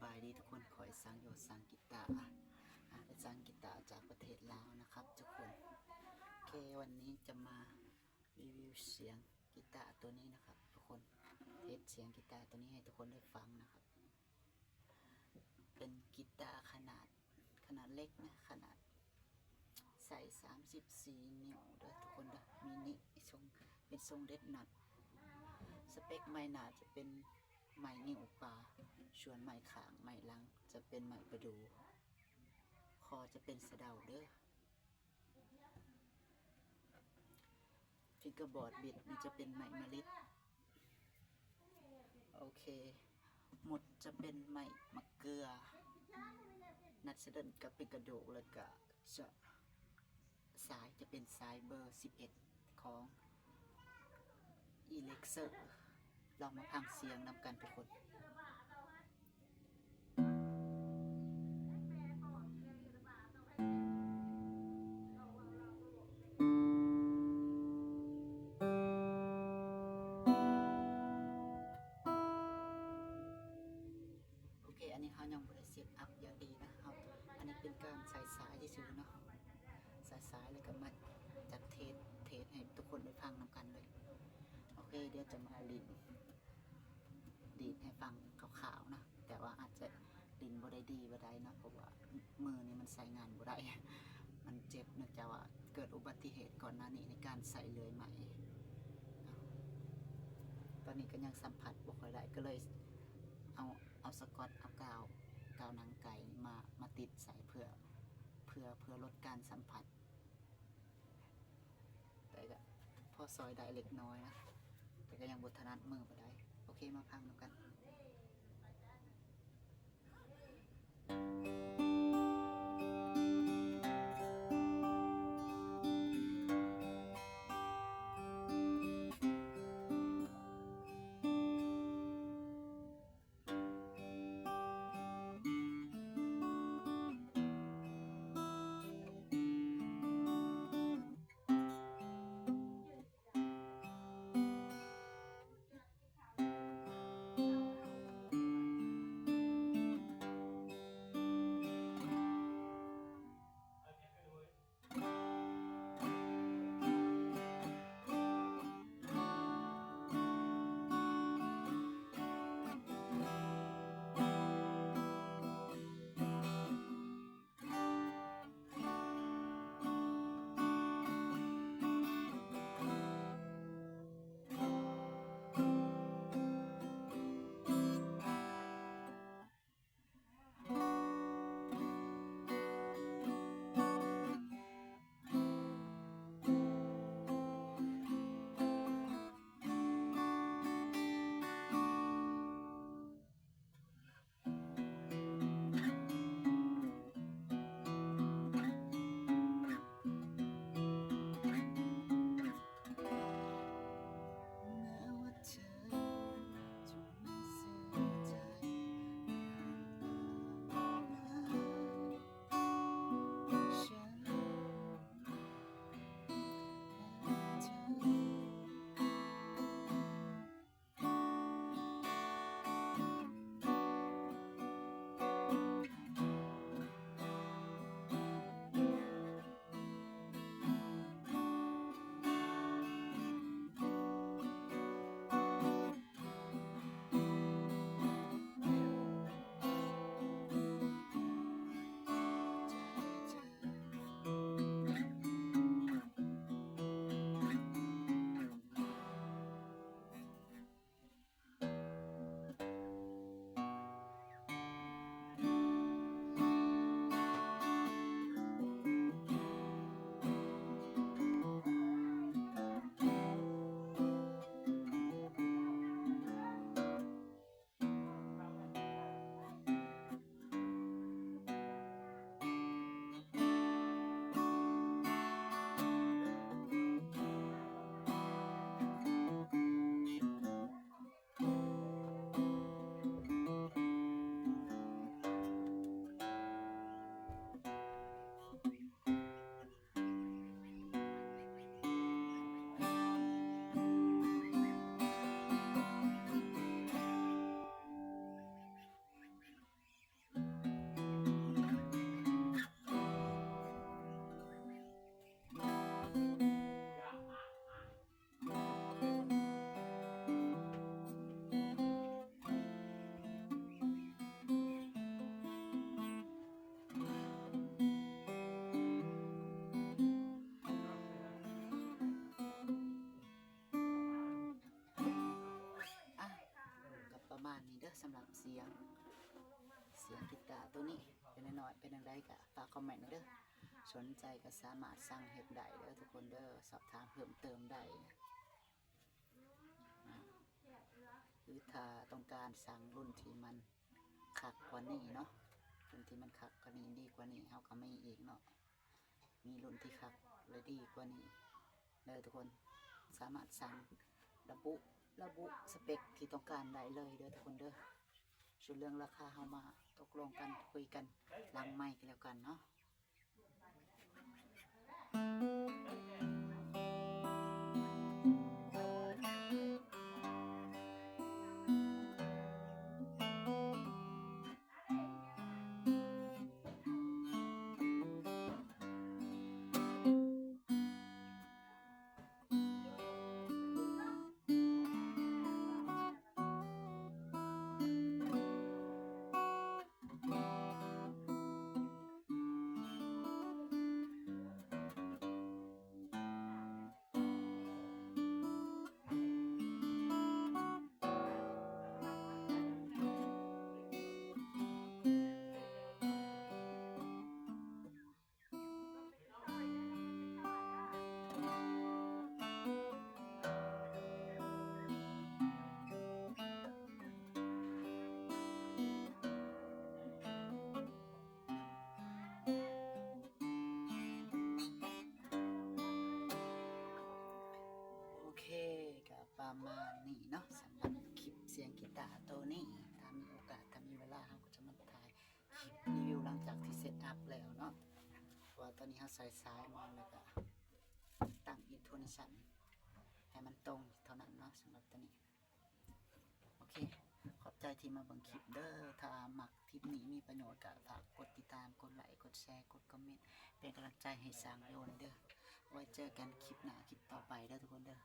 ສະບາຍດີທຸກຄົນ ຂ້ອຍຊ່າງຢູ່ ຊ່າງກີຕາ ອ່າ ໄປຊ່າງກີຕາຈາກປະເທດລາວນະຄັບທຸກຄົນ. ໂອເຄ ວັນນີ້ຈະມາຣີວິວສຽງກີຕາໂຕນີ້ນະຄັບທຸກຄົນ ເທສສຽງກີຕາໂຕນີ້ໃຫ້ທຸກຄົນໄດ້ຟັງນະຄັບ. ເປັນກີຕາຂະໜາດ ຂະໜາດເລັກນະ ຂະໜາດໃສ່ສາມສິບສີ່ນິ້ວເດີທຸກຄົນເດີ ມິນິ ຊົງ ເປັນຊົງເດັດນັດ. ສະເປັກໄມ້ໜ້າຈະເປັນໄມ້ນິ້ວປາ ສ່ວນໄມ້ຂ້າງ ໄມ້ຫຼັງຈະເປັນໄມ້ປະດູ່ ຄໍຈະເປັນສະເດົາເດີ. ຟິງເກີບອດບິດນີ້ຈະເປັນໄມ້ມະລິດ. ໂອເຄ ໝຸດຈະເປັນໄມ້ມະເກືອ ນັດສະເດັນກໍເປັນກະດູກ ແລ້ວກະຈະ ສາຍຈະເປັນສາຍເບີສິບເອັດຂອງອີເລັກເຊີ. ລອງມາຟັງສຽງນຳກັນທຸກຄົນ. ໂອເຄ ອັນນີ້ເຮົາຍັງບໍ່ໄດ້ເຊັດອັບຢ່າງດີນະ ເຮົາ ອັນນີ້ເປັນການໃສ່ສາຍຊື່ໆເນາະ ໃສ່ສາຍ ແລ້ວກໍມາຈັດເທສ ເທສໃຫ້ທຸກຄົນໄດ້ຟັງນຳກັນເລີຍ. ໂອເຄ ດຽວຈະມາຫຼິ້ນ ດີດໃຫ້ຟັງຄ່າວໆນະ ແຕ່ວ່າອາດຈະຫຼິ້ນບໍ່ໄດ້ດີປານໃດເນາະ ເພາະວ່າມືນີ້ມັນໃຊ້ງານບໍ່ໄດ້ ມັນເຈັບ ເນື່ອງຈາກວ່າເກີດອຸບັດຕິເຫດກ່ອນໜ້ານີ້ໃນການໃຊ້ເລື່ອຍໄມ້. ຕອນນີ້ກໍຍັງສຳຜັດບໍ່ຄ່ອຍໄດ້ ກໍເລີຍເອົາ ເອົາສະກອດ ເອົາກາວ ກາວໜັງໄກ່ນີ້ມາ ມາຕິດໃສ່ ເພື່ອ ເພື່ອ ເພື່ອລົດການສຳຜັດ. ແຕ່ກໍພໍຊ່ອຍໄດ້ເລັກນ້ອຍນະ ແຕ່ກໍຍັງບໍ່ຖະໜັດມືປານໃດ. ໂອເຄ ມາຟັງນຳກັນ. ສຳລັບສຽງ ສຽງກີຕາໂຕນີ້ເປັນແນວໃດ ເປັນແນວໃດກະຝາກຄອມເມັນເດີ. ສົນໃຈກະສາມາດສັ່ງເຮັດໄດ້ເດີທຸກຄົນເດີ ສອບຖາມເພີ່ມເຕີມໄດ້ ອາ ຫຼືຖ້າຕ້ອງການສັ່ງລຸ້ນທີ່ມັນຄັກກວ່ານີ້ເນາະ ລຸ້ນທີ່ມັນຄັກກວ່ານີ້ ດີກວ່ານີ້ ເຮົາກະມີອີກເນາະ ມີລຸ້ນທີ່ຄັກ ແລະ ດີກວ່ານີ້ເດີທຸກຄົນ ສາມາດສັ່ງລະບຸ ລະບຸສະເປັກທີ່ຕ້ອງການໄດ້ເລີຍເດີທຸກຄົນເດີ. ສ່ວນເລື່ອງລາຄາເຮົາມາຕົກລົງກັນ ຄຸຍກັນຫຼັງໄມກະແລ້ວກັນເນາະ. ໂອເຄ ກະປະມານນີ້ເນາະ ສຳລັບຄລິບສຽງກີຕາໂຕນີ້. ຖ້າມີໂອກາດ ຖ້າມີເວລາ ເຮົາກະຈະມາຖ່າຍຄລິບຣີວິວຫຼັງຈາກທີ່ເຊັດອັບແລ້ວເນາະ ເພາະວ່າຕອນນີ້ເຮົາໃສ່ສາຍມາ ແລ້ວກະຕັ້ງອິນໂທເນຊັນໃຫ້ມັນຕົງເທົ່ານັ້ນເນາະ ສຳລັບໂຕນີ້. ໂອເຄ ຂອບໃຈທີ່ມາເບິ່ງຄລິບເດີ. ຖ້າມັກຄລິບນີ້ ມີປະໂຫຍດ ກະຝາກກົດຕິດຕາມ ກົດໄລ ກົດແຊ ກົດຄອມເມັນ ເປັນກຳລັງໃຈໃຫ້ຊ່າງໂຢແດ່ເດີ. ໄວ້ເຈີກັນຄລິບໜ້າ ຄລິບຕໍ່ໄປເດີທຸກຄົນເດີ.